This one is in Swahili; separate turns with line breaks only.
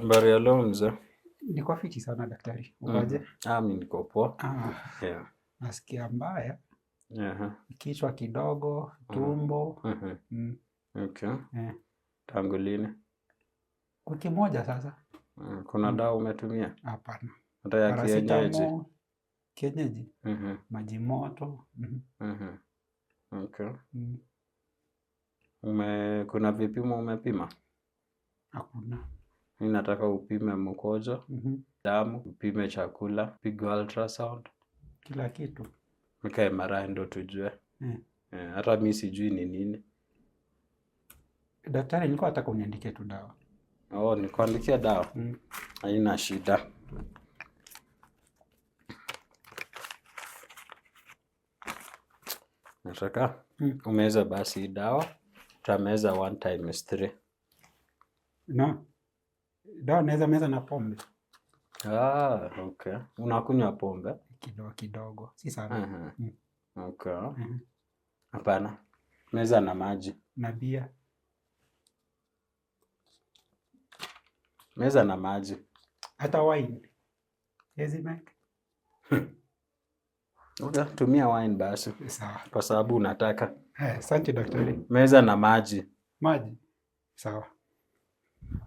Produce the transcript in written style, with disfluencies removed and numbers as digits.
Habari ya leo mzee?
Niko fiti sana daktari. Ukoje?
Ah, mimi niko poa.
Ah,
Yeah.
nasikia mbaya,
Aha.
kichwa kidogo, tumbo.
Okay.
Eh.
Tangu lini?
Wiki moja sasa.
Kuna dawa umetumia?
Hapana.
Hata ya kienyeji?
Paracetamol, kienyeji, maji moto.
Okay. Kuna vipimo umepima?
Hakuna.
Mimi nataka upime mkojo, damu, upime chakula, upige ultrasound.
Kila kitu.
Mkae MRI ndo tujue. Hata mimi sijui ni nini.
Daktari, nilikuwa nataka uniandikie tu dawa.
Oh, nikuandikia dawa? Haina shida. Nataka umeze basi hii dawa. Utameza 1 times 3.
No. Dawa naweza meza na pombe.
Ah, okay. Unakunywa pombe?
Kidogo kidogo, si sana.
Okay. Hapana. Meza na maji.
Na bia.
Meza na maji.
Hata wine. Hezi make?
Okay, tumia wine basi.
Sawa.
Kwa sababu unataka.
Asante daktari.
Meza na maji.
Maji. Sawa.